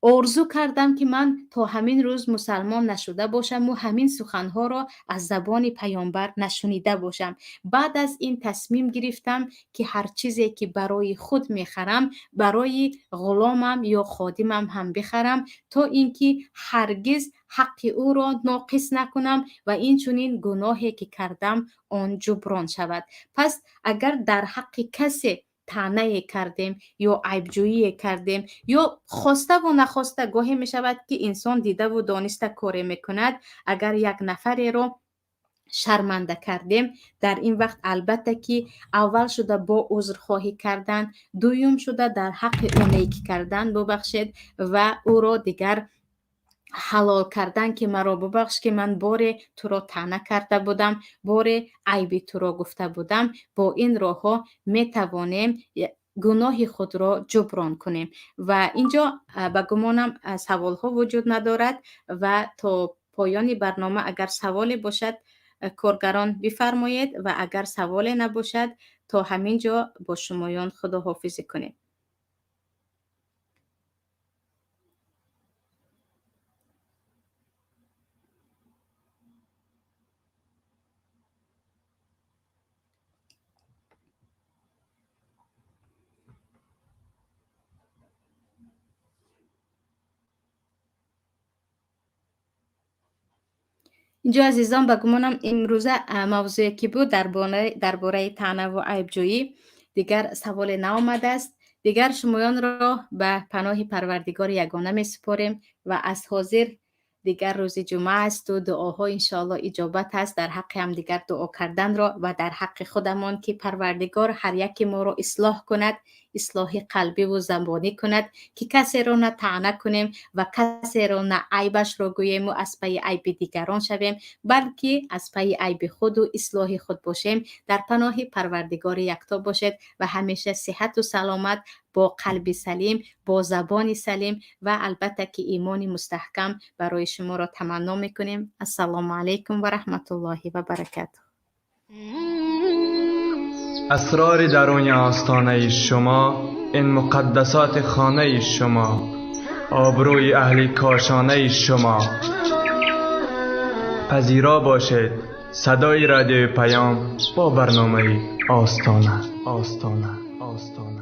Орзу кардам, ки ман то ҳамин рӯз мусалмон нашуда бошаму ҳамин суханҳоро аз забони паёмбар нашунида бошам. Баъд аз ин тасмим гирифтам, ки ҳар чизе ки барои худ мехарам, барои ғуломам ё ходимам ҳам бихарам, то ин ки ҳаргиз ҳаққи ӯро ноқис накунам ва инчунин гуноҳе ки кардам, он ҷуброн шавад. Пас агар дар ҳаққи касе таънае кардем ё айбҷӯие кардем, ё хоставу нахоста, гоҳе мешавад, ки инсон дидаву дониста коре мекунад, агар як нафареро шарманда кардем, дар ин вақт албатта ки аввал шуда бо узрхоҳӣ кардан, дуюм шуда дар ҳаққи ӯ некӣ кардан, бубахшед, ва ӯро дигар ҳалол кардан, ки маро бубахш, ки ман боре туро таъна карда будам, боре айби туро гуфта будам. Бо ин роҳҳо метавонем гуноҳи худро ҷуброн кунем. Ва инҷо ба гумонам саволҳо вуҷуд надорад ва то поёни барнома агар саволе бошад, коргарон бифармоед, ва агар саволе набошад, то ҳамин ҷо бо шумоён худоҳофизӣ кунем. Инҷо, азизон, ба гумонам имрӯза мавзӯе ки буд дар бораи таънаву айбҷӯӣ, дигар саволе наомадааст. Дигар шумоёнро ба паноҳи Парвардигори ягона месупорем ва аз ҳозир дигар рӯзи ҷумъа асту дуоҳо иншоалло иҷобат аст. Дар ҳаққи ҳамдигар дуо карданро ва дар ҳаққи худамон, ки Парвардигор ҳар яке моро ислоҳ кунад, ислоҳи қалбиву забонӣ кунад, ки касеро на таъна кунем ва касеро на айбашро гӯему аз пайи айби дигарон шавем, балки аз пайи айби худу ислоҳи худ бошем. Дар паноҳи Парвардигори якто бошед ва ҳамеша сиҳату саломат, бо қалби салим, бо забони салим ва албатта ки имони мустаҳкам барои шуморо таманно мекунем. Ассалому алайкум ва раҳматуллоҳи ва баракатуҳ. Асрори даруни остонаи шумо, ин муқаддасоти хонаи шумо, обрӯи аҳли кошонаи шумо. Пазиро бошед садои радиои Паём бо барномаи Остона, Остона, Остона.